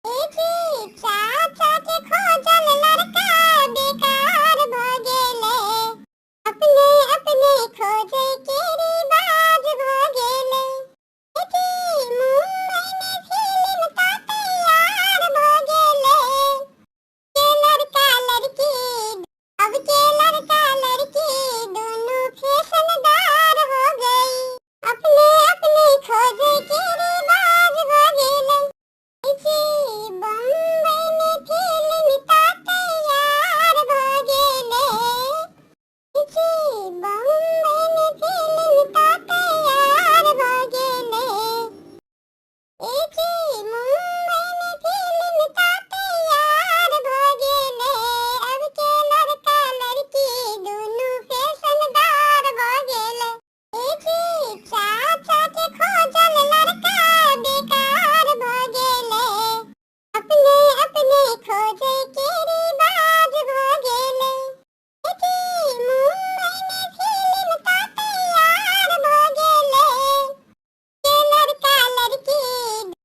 ए जी चाचा के खोजल लड़का बेकार भ गेलै। अपने अपने खोजै के